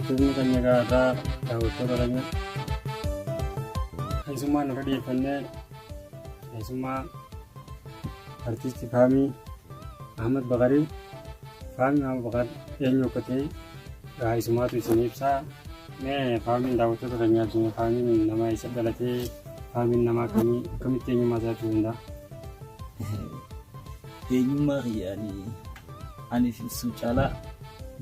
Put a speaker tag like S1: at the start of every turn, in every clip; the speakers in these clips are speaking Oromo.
S1: Hordoftoonni keenya egaa irraa daawwattoota keenya keessummaa nurra dhiyeeffannee keessummaa artiistii Faamii Ahmad Bakarii. Faamii Ahmad Bakar eenyu akka ta'e gaa'isumaatu isin ibsaa. Mee faamiin daawwattoota keenyaaf isin faamiin nama eessa dhalatee faamiin nama akkamii akkamitti eenyummaa isaa ibsuu danda'a?
S2: Eenyummaa kiyya ani ani ibsuu caalaa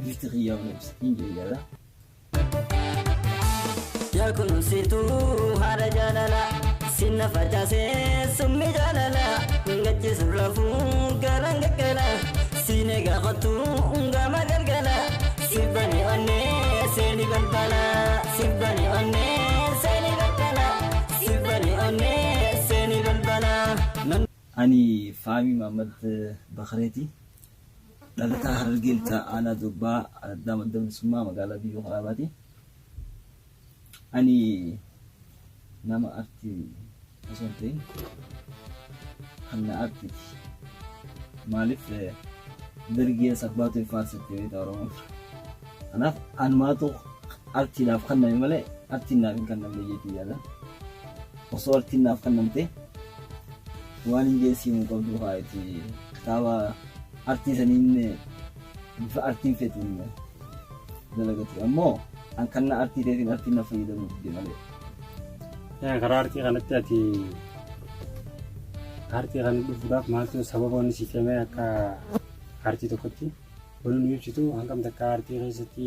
S2: bifti kiyyaa na ibsa hin jedhu yaada.
S3: Yaa kunuunsituu haadha jaalala sinna facaasee summi jaalala gachisu rafuu garaan gaggala siine gaafatu gama galgala sibbani onnee seeni balbala sibbani onnee seeni balbala sibbani onnee seeni balbala.
S2: Ani Faamii Mahammad Bakareeti. Dhalataa Harargee Lixaa Aanaa Dobbaa Araddaa Madda Bilisummaa magaalaa Biyyoo Haraabaati. Ani nama artii osoo hin ta'in kan na artiiti. Maaliif dargii sabbaatu hin faarsatte beektaa Oromoon. Kanaaf anumaatu artiidhaaf kenname malee artiin naaf hin kennamne jeetii yaada. Osoo artiin naaf kennamte waan hin geessimu qabdu haati kitaaba artii saniin bifa artiin feetuun dalagatu. Ammoo an kan na artii ta'eetiin artiin na fayyadamuu dide malee.
S1: Karaa artii kanatti ati artii kana dhufuudhaaf maaltu sababa inni si kenne akka artii tokkotti wanni nu ibsitu hangam takka artii keessatti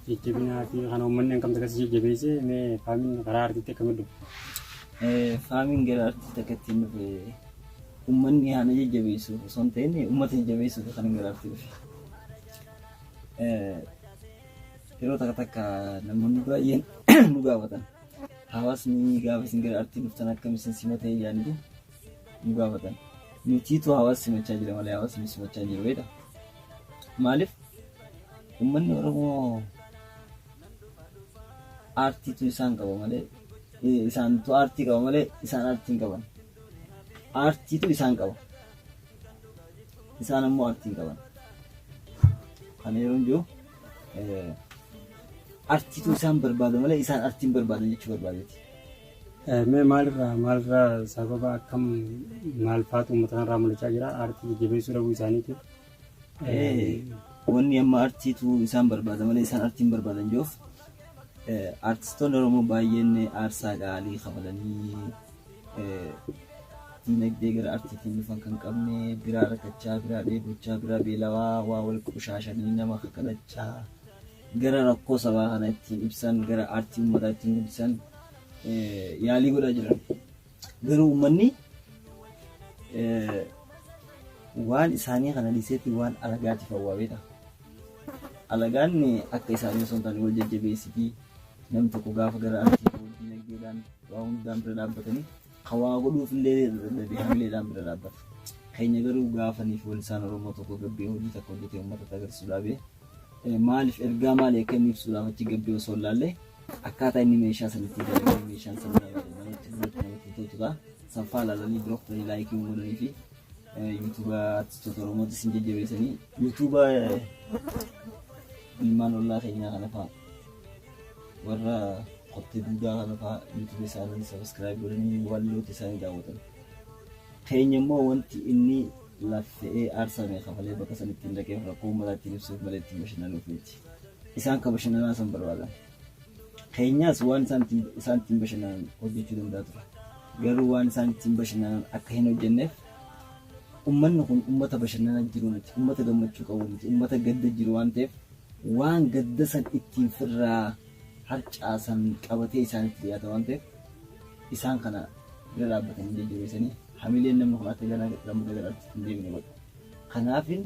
S1: jajjabinaa fi kana uummanni hangam takka si jajjabeesse mee faamiin karaa artiitti akkamitti dhufe?
S2: Faamiin gara artii takka ittiin dhufe uummanni haana jajjabeessuuf osoo hin ta'in uummata jajjabeessuuf kan gara artii dhufe. Yeroo takka takka namoonni baay'een nu gaafatan. Hawaasni gaafa isin gara artii dhuftan akkam isin simatee jaanitu nu gaafatan. Nutiitu hawaasa simachaa jira malee hawaasni simachaa jiru beektaa? Maaliif uummanni Oromoo aartiitu isaan qaba malee isaantu aartii qaba malee isaan aartii hin qaban. Aartiitu isaan qaba. Isaan ammoo aartii hin qaban. Kana yeroo jiru aartiitu isaan barbaada malee isaan aartii hin barbaadan jechuu barbaadeeti.
S1: Mee maalirraa sababa akkam maal faatu uummata kanarraa mul'achaa jira aartii jajjabeessuu dhabuu isaaniitiif?
S2: Wanni amma aartiitu isaan barbaada malee isaan aartii hin barbaadan jiruuf aartistoonni Oromoo baay'een aarsaa qaalii kafalanii diinagdee gara aartiitiin dhufan kan qabne biraa rakkachaa biraa dheebochaa biraa beelawaa waa wal qushaashanii nama kakadhachaa gara rakkoo sabaa kana ittiin ibsan gara aartii uummataa ittiin guddisan yaalii godhaa jiran. Garuu uummanni waan isaanii kana dhiiseetti waan alagaatiif hawwaa beektaa. Alagaan akka isaanii osoo hin taane wal jajjabeessitii namni tokko gaafa gara aartii diinagdeedhaan waa hundaan bira dhaabbatanii hawaa godhuuf illee dadhabee hamileedhaan bira dhaabbata. Keenya garuu gaafaniif wal isaan Oromoo tokko gabbee hojii takka hojjetee uummata agarsiisuu dhaabee maaliif ergaa maalii akka inni ibsuudhaaf achi gabbee osoo hin laalle akkaataa inni meeshaa sanitti dalagee meeshaan san namatti duratti namatti toltu ta'a. Sanfaa ilaalanii bira kutanii laayikii godhanii fi yuutuuba artistoota Oromootis hin jajjabeessanii yuutuuba ilmaan ollaa keenyaa kana fa'a warra qottee duudaa kana fa'a yuutuuba isaanii sabiskiraayib godhanii walloota isaanii daawwatan. Keenya immoo wanti inni laffe'ee aarsaa kafalee bakka san ittiin dhaqeef rakkoo uummataa ittiin ibsuuf malee ittiin bashannanuuf miti. Isaan ka bashannanaa san barbaadan. Keenyaas waan isaan ittiin bashannanan hojjechuu danda'a ture. Garuu waan isaan ittiin bashannanan akka hin hojjenneef uummanni kun uummata bashannanaa jiru miti, uummata gammachuu qabu miti, uummata gadda jiru waan ta'eef waan gadda san ittiin firraa harcaasan qabatee isaanitti dhiyaata waan ta'eef isaan kana bira dhaabbatanii jajjabeessanii hamileen namni kun akka gara lammataa gara artiitti hin deemne godha. Kanaafin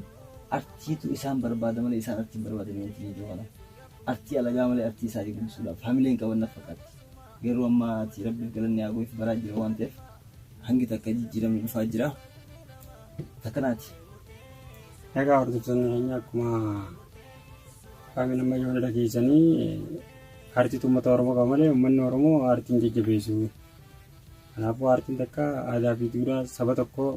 S2: artiitu isaan barbaada malee isaan artii hin barbaadan wanti jechuu kana. Artii alagaa malee artii isaanii guddisuudhaaf hamileen qaban na fakkaatti. Garuu amma ati rabbiif galanni haa goif baraa jira waan ta'eef hangi takka jijjiiramni dhufaa jira. Takkanaati.
S1: Egaa hordoftoonni keenya akkuma qaamni nama yoo dhageessanii aartiitu uummata Oromoo qaba malee uummanni Oromoo aartiin jajjabeessu. Kanaafuu aartiin takka aadaa fi duudhaa saba tokkoo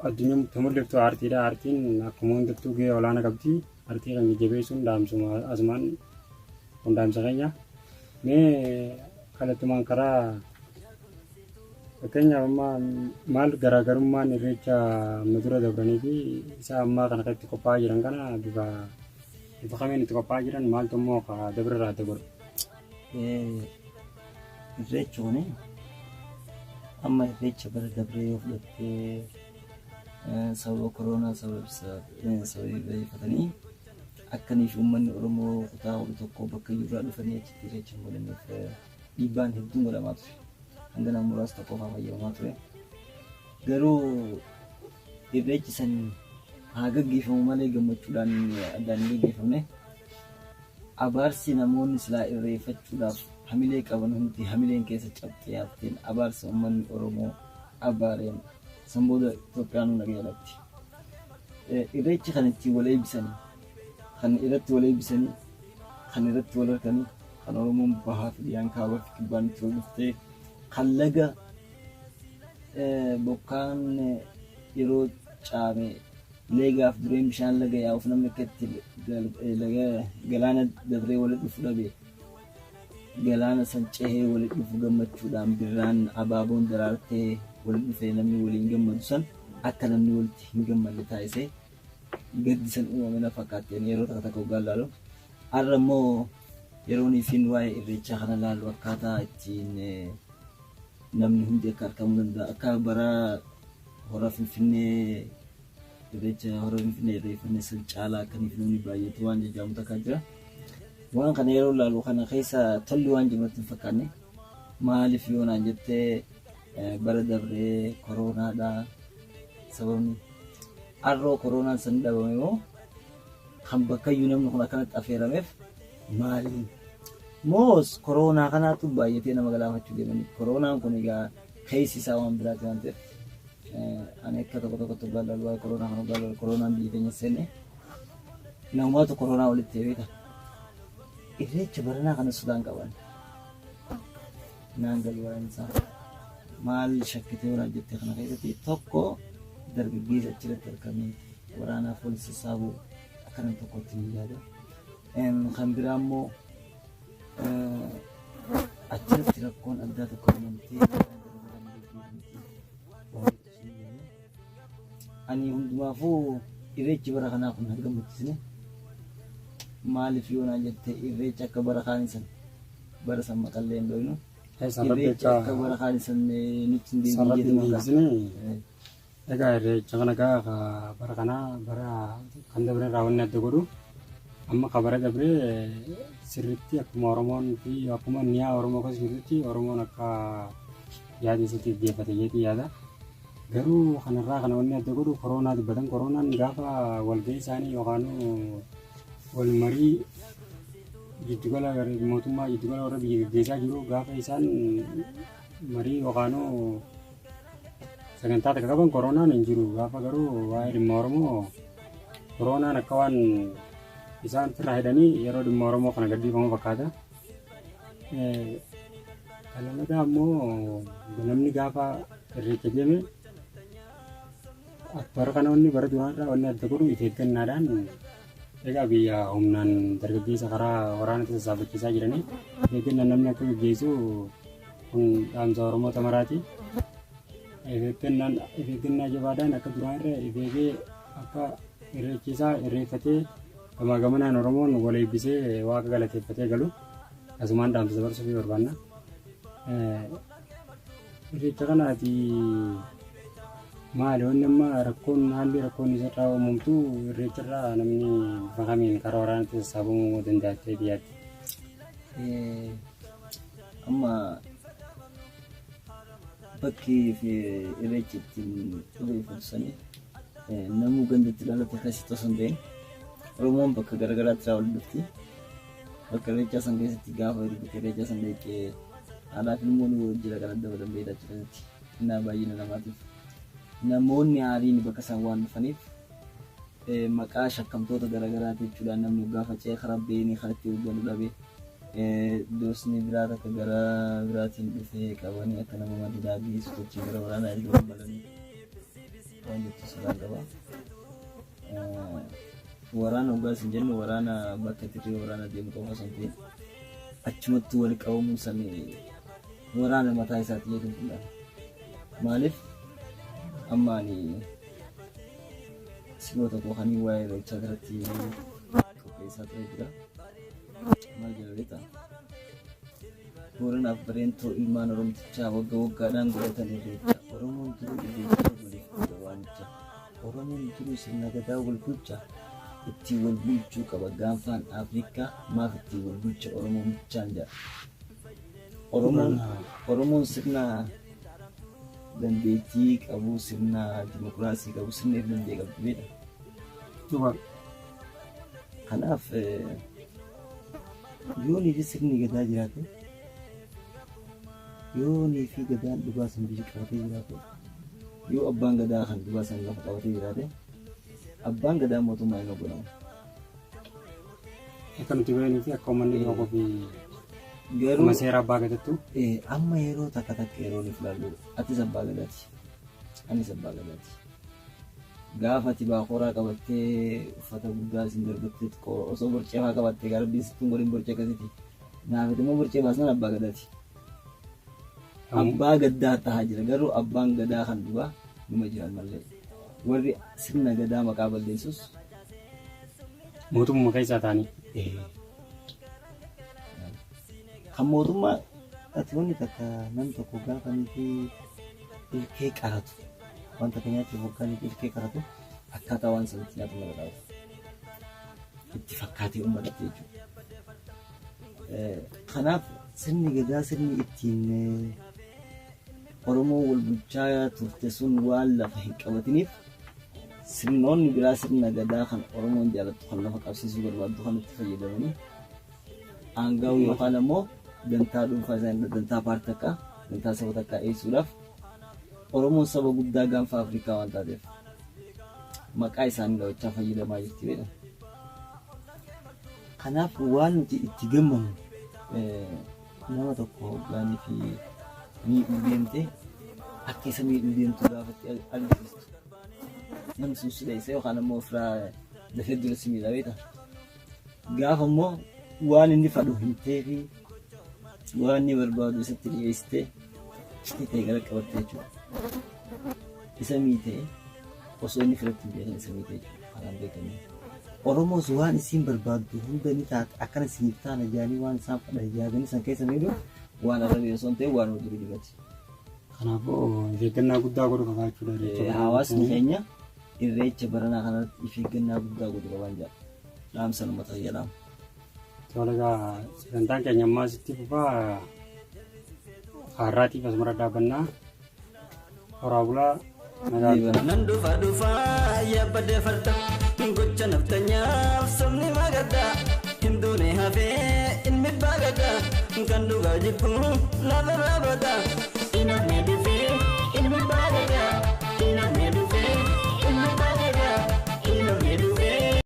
S1: addunyaa mul'iftu aartiidha. Aartiin akkuma hundattuu gahee olaanaa qabdi. Aartii kan jajjabeessuun dhaamsuma asumaan Kun dhaamsa keenya. Mee kallattumaan karaa fakkeenyaaf amma maal garaagarummaan irreecha amma dura dabranii fi isa ammaa kana kan itti qophaa'aa jiran kana bifa bifa kamiin itti qophaa'aa jiran maaltu immoo ka dabra irraa adda godhu?
S2: Irreechi kuni amma irreecha bara dabree yoo fudhattee sababa koronaa sababeeffatanii akkaniif uummanni Oromoo kutaa 11 bakka irraa dhufanii achitti irreecha hin godhanneef dhiibbaan hedduun godhamaa ture. Hanga nama muraasa tokko qofaa fayyadamaa ture. Garuu irreechi san haa gaggeeffamu malee gammachuudhaan addaan hin gaggeeffamne. Abaarsi namoonni silaa irreeffachuudhaaf hamilee qaban hundi hamileen keessa cabxee hafteen abaarsa uummanni Oromoo abaareen san booda Itoophiyaan nagaya dhabdi. Irreechi kan ittiin wal eebbisanii, kan irratti wal eebbisanii, kan irratti wal harkanii, kan Oromoon bahaa fi dhiyaan kaabaa fi kibbaan itti wal dhuftee kan laga bokkaan yeroo caame leegaaf dureen bishaan laga yaa'uuf namni akka itti laga galaana dabree walitti dhufu dhabe galaana san cehee walitti dhufu gammachuudhaan birraan abaaboon daraartee walitti dhufee namni waliin gammadu san akka namni walitti hin gammanne taasisee gaddi san uumame na fakkaatteen yeroo takka takka hoggaan laalu. Har'a immoo yeroon isin waa'ee irreechaa kana laalu akkaataa ittiin namni hundi akka argamuu danda'a. Akka bara hora Finfinnee irreecha hora Finfinnee irreeffanne san caalaa akkaniif namni baay'atu waan jajjaamu takkaa jira. Waan kana yeroo laalu kana keessa tolli waan jiru natti hin fakkaanne. Maaliif yoo naan jettee bara dabree koroonaadha sababni. Arroo kooroonaan san dhabame moo kan bakkayyuu namni kun akkanatti affeerameef maali? Moos kooroonaa kanaatu baay'atee nama galaafachuu deemanii. Kooroonaan kun egaa keessi isaa waan biraati waan ta'eef ani akka tokko tokkotti hoggaan laalu waa'ee kooroonaa kana hoggaan laalu kooroonaan biyya keenya seenne namoota kooroonaa walitti beeka. Irreecha baranaa kana sodaan qaban. Naan galu waa'een isaa. Maal shakkitee waan jettee kana keessatti tokko dargaggeessa achirratti argamee waraanaaf wal sassaabuu akka nama tokkotti ni yaada. Kan biraa immoo achirratti rakkoon addaa tokko uumamtee ani hundumaafuu irreechi bara kanaa kun hin gammachiisne. Maaliif yoo naan jette irreecha akka bara kaanii san bara san maqallee hin dhoynu. Irreecha akka bara kaanii san nutti hin
S1: deebiin jedhamu. Egaa irreecha kana egaa bara kanaa bara kan dabre irraa wanni adda godhu amma ka bara dabre sirriitti akkuma Oromoon fi akkuma niyaa Oromoo keessa jirtutti Oromoon akka yaada isaatti gaggeeffate jeetii yaada. Garuu kanarraa kana wanni adda godhu koronaa dubbatan koronaan gaafa walgahii isaanii yookaan wal marii giddugala mootummaa giddugala warra biyya gaggeessaa jiru gaafa isaan marii yookaan sagantaa takka qaban koronaan hin jiru. Gaafa garuu waa'ee dhimma Oromoo koronaan akka waan isaan firraa hidhanii yeroo dhimma Oromoo kana gadhiifamu fakkaata. Kan lammataa ammoo namni gaafa irreecha deeme bara kana wanni bara duraarraa wanni adda godhu of eeggannaadhaan egaa biyya humnaan dargaggeessa karaa waraanatti sassaabachiisaa jiranii of eeggannaan namni akka gaggeessu kun dhaamsa Oromoota maraati. Of eeggannaa jabaadhaan akka duraarra of eegee akka irreechisaa irreeffatee gamaa gamanaan Oromoon wal eebbisee waaqa galateeffatee galu asumaan dhaamsa dabarsuu fi barbaanna. Irreecha kanaati maali wanni amma rakkoon haalli rakkoon isarraa uumamtu irreecharraa namni bifa kamiin karaa waraanaatti sassaabamuu danda'a jettee yaaddi?
S2: Amma bakki fi irreechi ittiin irreeffatu sanii namuu gandatti dhalate akkasitti osoo hin ta'in Oromoon bakka garaagaraatti irraa wal dhufti. Bakka irreechaa san keessatti gaafa bakka irreechaa san deeqee haadhaa fi ilmoon jira kan adda badan beektaa achi keessatti innaa baay'ina namaatiif. Namoonni aariin bakka isaan waan dhufaniif maqaa shakkamtoota garaagaraati jechuudhaan namni gaafa ce'ee karaa beenii karaa itti galu dhabe dosni biraa takka gara biraatiin dhufee qabanii akka nama madidaa geessu sochii gara waraanaa erga balanii waan jettu sodaan qaba. Waraana hoggaa isin jennu waraana bakka dirree waraana deemu qofa osoo hin ta'in Achumatti wal qabamuu san waraana mataa isaati jedhu fudhata. Maaliif amma ani sirba tokko kan waa'ee irreechaa irratti qopheessaa ture jira. Maal jedha beektaa? Booranaaf Bareentoo ilmaan Oromtichaa wagga waggaadhaan godhatan irreecha. Oromoon duruu irreecha waliif godha waamicha. Oromoon duruu sirna gadaa wal bulcha. Ittiin wal bulchuu qaba gaanfaan Afrikaa maaf ittiin wal bulcha Oromoon bichaan jedha. Oromoon sirna dandeettii qabu, sirna dimokiraasii qabu, sirna if danda'e qabdu beekta.
S1: Dhugaa.
S2: Kanaaf yoonii fi sirni gadaa jiraate, yoonii fi gadaan dhugaa san biyya qabatee jiraate, yoo abbaan gadaa kan dhugaa san lafa qabatee jiraate, abbaan gadaa mootummaa hin hogganamu.
S1: Akka nuti beeknuu fi akka uummanni tokko fi
S2: Garuu
S1: akkuma seera abbaa gadattu.
S2: Amma yeroo takka takka yeroo nuuf ilaallu atis abbaa gadaati. Anis abbaa gadaati. Gaafa ati baakoraa qabattee uffata guddaa isin darbattee xiqqoo osoo borcee fa'aa qabattee gara rabbiin sitti hin godhin borcee akkasiiti. Naafiti immoo borcee baasnaan abbaa gadaati. Abbaa gaddaa tahaa jira garuu abbaan gadaa kan dhugaa numa jiran malee. Warri sirna gadaa maqaa balleessus
S1: Mootummaa keessaa ta'anii.
S2: Kan mootummaa ati wanni takka nam tokko gaafa fi ilkee qaratu wanta akka nyaachuuf hoggaan ilkee qaratu akkaataa waan sanatti nyaatu mala dhaabatu. Itti fakkaatee uummatatti jechuudha. Kanaaf sirni gadaa sirni ittiin Oromoo wal bulchaa turte sun waan lafa hin qabatiniif sirnoonni biraa sirna gadaa kan Oromoon jaalattu kan lafa qabsiisuu barbaaddu kan itti fayyadamanii aangaa'uu yookaan ammoo dantaa dhuunfaa isaanii dantaa paartii takkaa dantaa saba takkaa eegsuudhaaf Oromoon saba guddaa gaanfa Afrikaa waan taateef maqaa isaanii dhawachaa fayyadamaa jirti beektaa. Kanaaf waan nuti itti gammannu nama tokko hoggaanii fi miidhuu deemte akka isa miidhuu deemtu gaafatti argisiistu. Namni sun si dheessa yookaan ammoo ofirraa dafee dura si miidha beektaa. Gaafa immoo waan inni fadhu himtee fi waan inni barbaadu isatti dhiyeessitee itti ta'e gara qabatte jechuudha. Isa miitee osoo inni firatti hin beekin isa miitee jechuudha. Kanaan beekamee. Oromoos waan isiin barbaaddu hunda ni taate akkana isiniif taana jedhanii waan isaan fadhan yaadanii san keessa miidhuun waan arrabee osoo hin ta'in waan durii dibati.
S1: Kanaafuu of eeggannaa guddaa godhu qabaachuudha irreecha baranaa
S2: Hawaasni
S1: jechuun.
S2: keenya irreecha baranaa kanarratti of eeggannaa guddaa godhu qaban jedha. Dhaamsa uummata kiyya dhaama.
S1: Tola egaa sagantaan keenya ammaa sitti fufaa har'aatiif asuma dhaabbannaa. Horaa bulaa nagaa.
S3: Nan dhufa dhufa yaabbadee farda gocha naftanyaaf sabni magadda hinduune hafee ilmi baagada kan dhugaa jibbu lafa raabata.